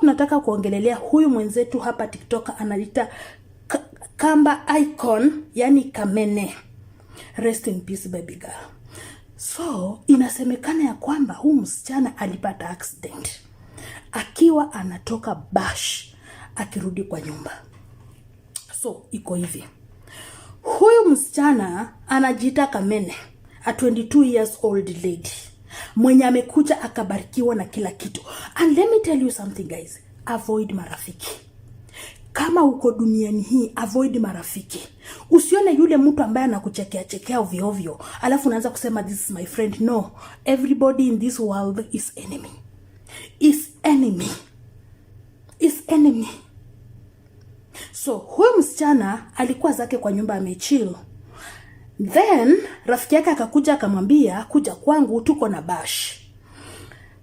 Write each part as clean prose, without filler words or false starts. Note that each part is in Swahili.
Tunataka kuongelelea huyu mwenzetu hapa TikTok anaita Kamba Icon, yani Kamene. Rest in peace, baby girl. So inasemekana ya kwamba huu msichana alipata accident akiwa anatoka bash akirudi kwa nyumba. So iko hivi, huyu msichana anajiita Kamene, a 22 years old lady mwenye amekuja akabarikiwa na kila kitu. And let me tell you something, guys, avoid marafiki. Kama uko duniani hii, avoid marafiki. Usione yule mtu ambaye anakuchekea chekea ovyo ovyo, alafu unaanza kusema, "This is my friend." No, everybody in this world is enemy, is enemy, is enemy. So huyu msichana alikuwa zake kwa nyumba amechill, then rafiki yake akakuja akamwambia, "Kuja kwangu, tuko na bash."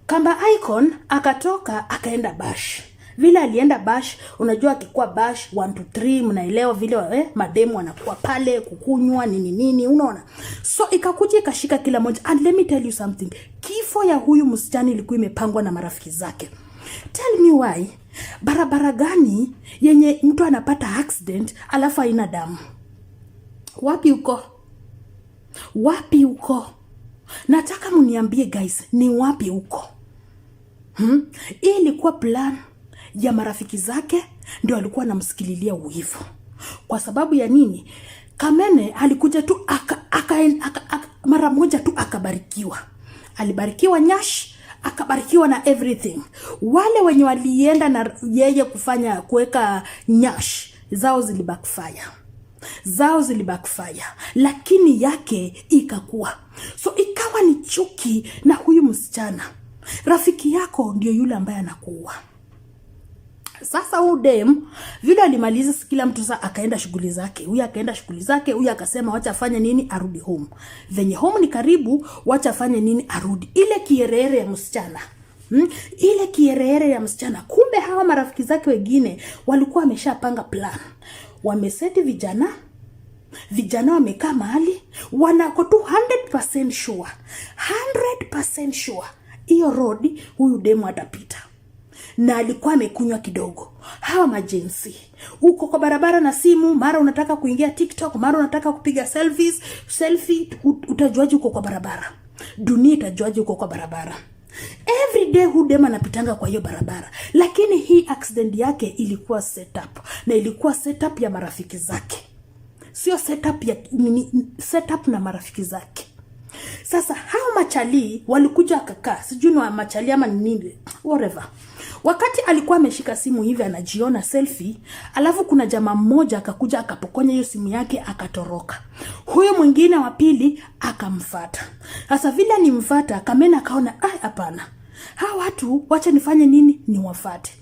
Kamba Icon akatoka akaenda bash. Vile alienda bash, unajua akikuwa bash 1 2 3, mnaelewa vile mademu wanakuwa pale kukunywa nini nini, unaona. So ikakuja ikashika kila moja. And let me tell you something, kifo ya huyu msichana ilikuwa imepangwa na marafiki zake. Tell me why, barabara gani yenye mtu anapata accident alafu haina damu? Wapi uko? Wapi uko? Nataka mniambie, guys, ni wapi uko? Hmm? Hii ilikuwa plan ya marafiki zake, ndio alikuwa anamsikililia uivu. Kwa sababu ya nini? Kamene alikuja tu aka mara moja tu akabarikiwa. Alibarikiwa nyash, akabarikiwa na everything. Wale wenye walienda na yeye kufanya kuweka nyash zao zilibackfire, zao zilibackfire, lakini yake ikakuwa. So ikawa ni chuki na huyu msichana. Rafiki yako ndio yule ambaye anakuua. Sasa huu dem vile alimaliza, kila mtu sasa akaenda shughuli zake, huyu akaenda shughuli zake, huyu akasema wacha afanye nini, arudi home. Venye home ni karibu, wacha afanye nini, arudi. Ile kierere ya msichana. Ile kierere ya msichana, kumbe hawa marafiki zake wengine walikuwa wameshapanga plan, wameseti vijana. Vijana wamekaa mahali wanako tu 100% sure, 100% sure hiyo road huyu demu atapita, na alikuwa amekunywa kidogo. Hawa maGen Z, uko kwa barabara na simu, mara unataka kuingia TikTok, mara unataka kupiga selfies, selfie, utajuaje uko kwa barabara? Dunia itajuaje uko kwa barabara? Every day huyu dem anapitanga kwa hiyo barabara, lakini hii accident yake ilikuwa setup, na ilikuwa setup ya marafiki zake, sio setup ya nini, setup na marafiki zake. Sasa hao machali walikuja akakaa, sijui ni wa machali ama ni nini, whatever. Wakati alikuwa ameshika simu hivi anajiona selfie, alafu kuna jamaa mmoja akakuja akapokonya hiyo simu yake akatoroka. Huyo mwingine wa pili akamfata. Sasa vile alimfata, Kamena akaona, "Ah, hapana, hawa watu wacha nifanye nini, niwafate."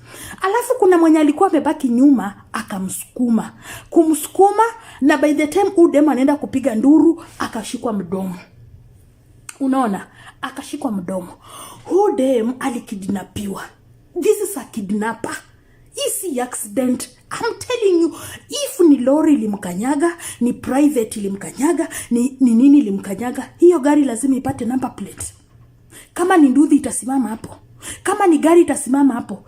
Alafu kuna mwenye alikuwa amebaki nyuma akamsukuma, kumsukuma, na by the time huyu dem anaenda kupiga nduru akashikwa mdomo. Unaona, akashikwa mdomo. Huyu dem alikidnapiwa. This is a kidnapper. Hii si accident. I'm telling you, if ni lori ilimkanyaga, ni private ilimkanyaga, ni nini ilimkanyaga, hiyo gari lazima ipate number plate. Kama ni nduthi itasimama hapo, kama ni gari itasimama hapo.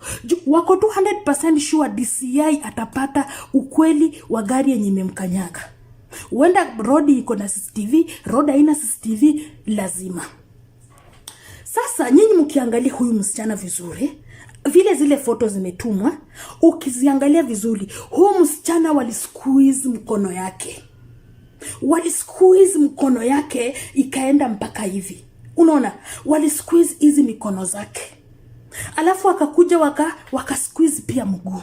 Wako 200% sure DCI atapata ukweli wa gari yenye imemkanyaga. Huenda road iko na CCTV, road haina CCTV, lazima. Sasa nyinyi mkiangalia huyu msichana vizuri, vile zile foto zimetumwa, ukiziangalia vizuri, huyu msichana walisqueeze mkono yake, walisqueeze mkono yake ikaenda mpaka hivi, unaona, walisqueeze hizi mikono zake, alafu wakakuja waka squeeze pia mguu,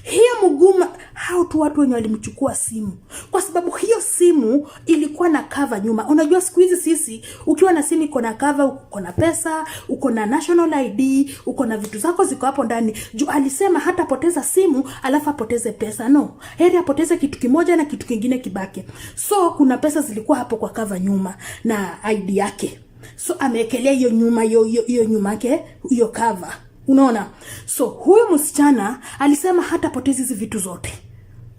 hiyo mguu. Hao tu watu wenye walimchukua simu, kwa sababu hiyo simu ilikuwa na cover nyuma. Unajua siku hizi sisi, ukiwa na simu iko na cover, uko na pesa, uko na national ID, uko na vitu zako ziko hapo ndani. Juu alisema hatapoteza simu alafu apoteze pesa. No, heri apoteze kitu kimoja na kitu kingine kibaki. So kuna pesa zilikuwa hapo kwa cover nyuma na ID yake, so amewekelea hiyo nyuma, hiyo nyuma yake, hiyo cover, unaona. So huyu msichana alisema hatapoteza hizi vitu zote.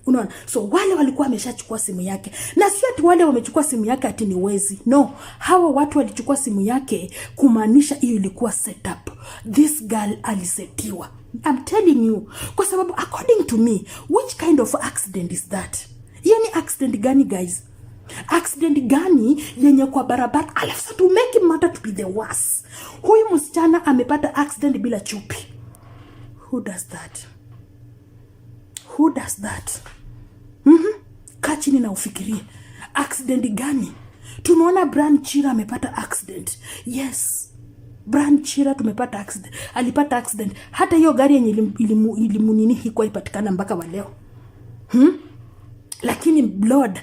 Unaona? So wale walikuwa wameshachukua simu yake, na sio ati wale wamechukua simu yake ati ni wezi. No, hawa watu walichukua simu yake kumaanisha hiyo ilikuwa setup. This girl alisetiwa. I'm telling you, kwa sababu according to me, which kind of accident is that? Hiyo ni accident gani, guys? Accident gani yenye kwa barabara? Alafu sasa, to make it matter to be the worse, huyu msichana amepata accident bila chupi. Who does that? Who does that? Kaa chini na ufikirie, accident gani? Tumeona Brian Chira amepata accident. Yes, Brian Chira tumepata accident, alipata accident. Hata hiyo gari yenye ilimunini hikuwa ipatikana mpaka wa leo. Lakini Lord